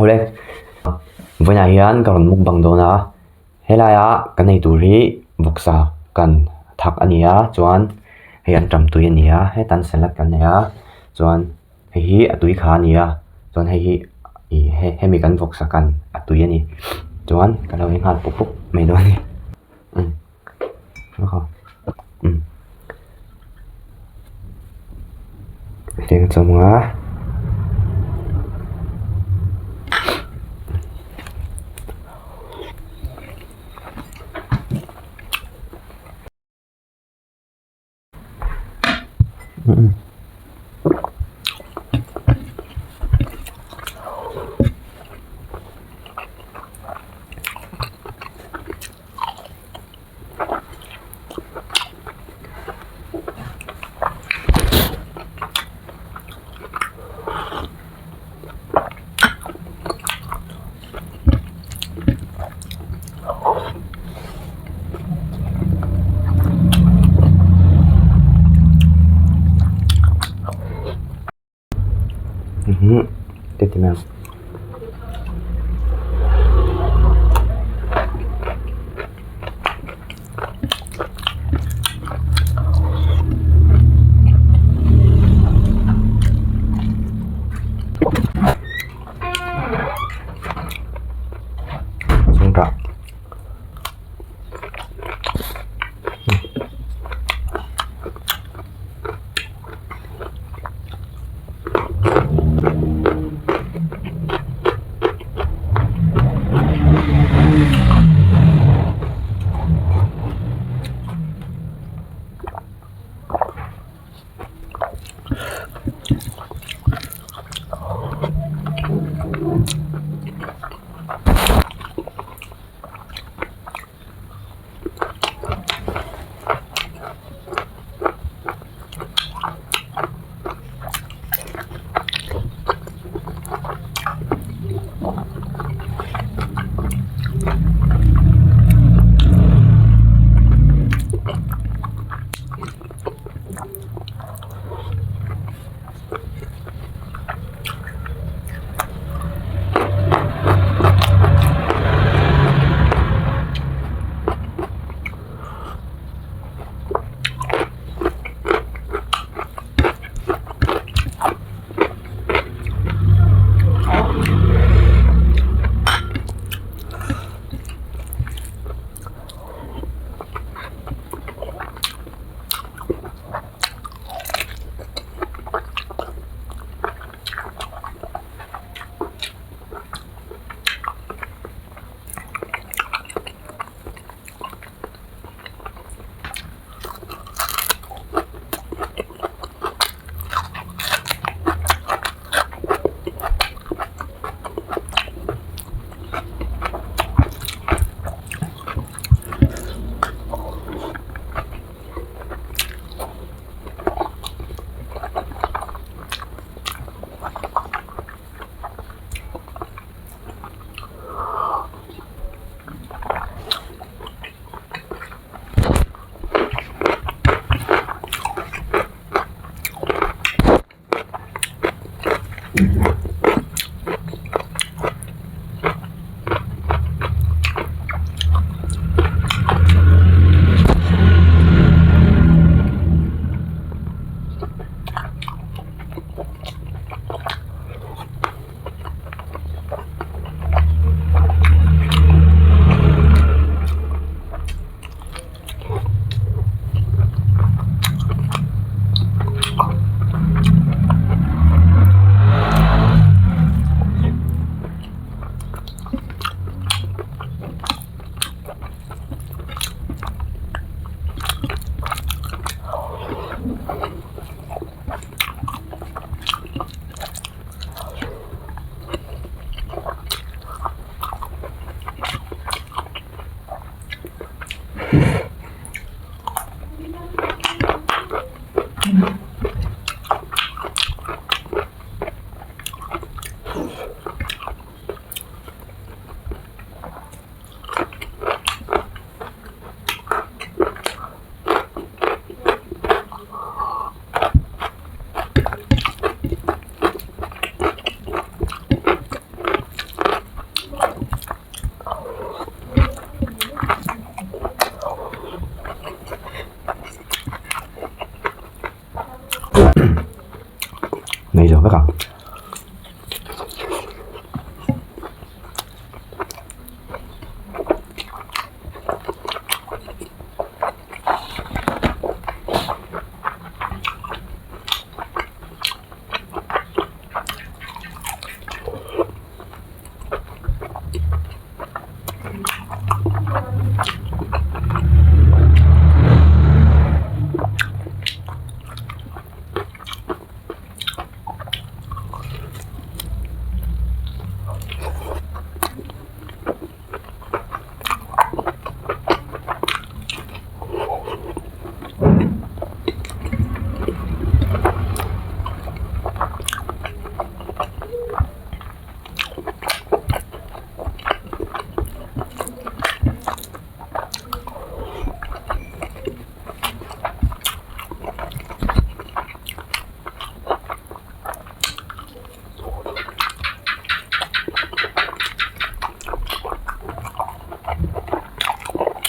Awle, vawiinah hian ka rawn mukbang dawn a, helaia kan ei tur hi vawksa kan thak a ni a, chuan hei an tam tui a ni a, hetan salad kan nei a, chuan hei hi a tui kha a ni a, chuan hei hi ih hemi kan vawksa kan a tui a ni, chuan ka lo ei nghal pawp pawp mai dawn a ni. Heng chawmnga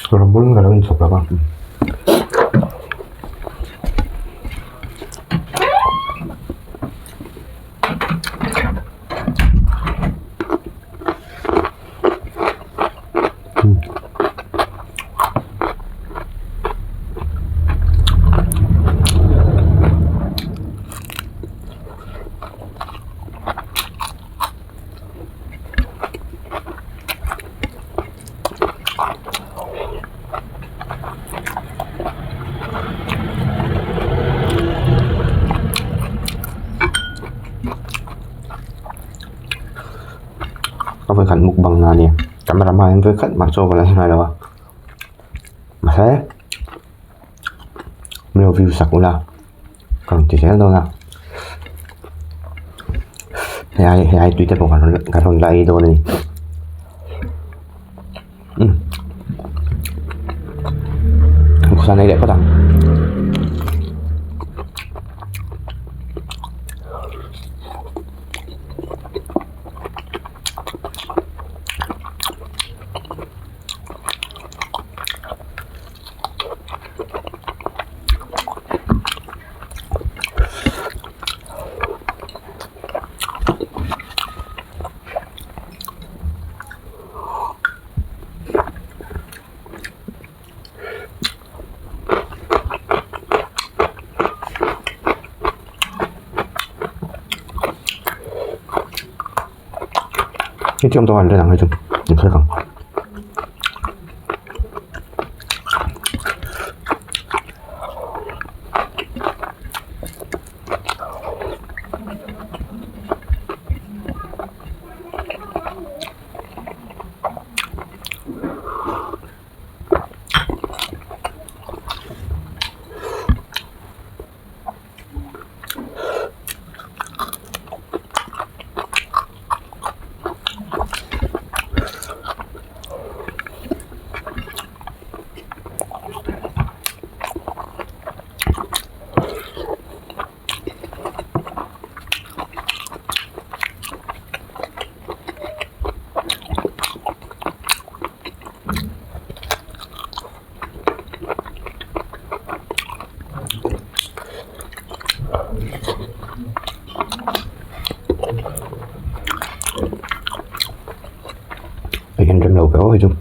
Rawng ka lo inchhawp lo va. A vawikhat mukbang na ania camera hmaah hian vawikhat mah chaw ka la ei ngai lo a mahse min lo view sak ula ka rawn ti zel dawn a hei ai hei ai tui te pawh ka rawn ka rawn la ei dawn a ni umm vawksa nei leh phawt ang. Hetiang tawh an rin ang hi chu in hre ang. Hei hian rem lo ve aw hei chu.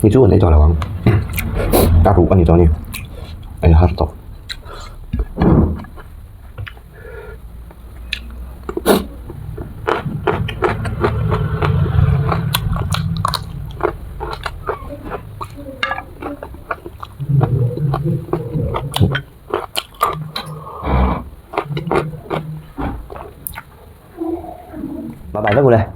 Hei chu an ei tawh lo ang a ruh a ni tawh a ni ei har tawh. Bye bye vek ule.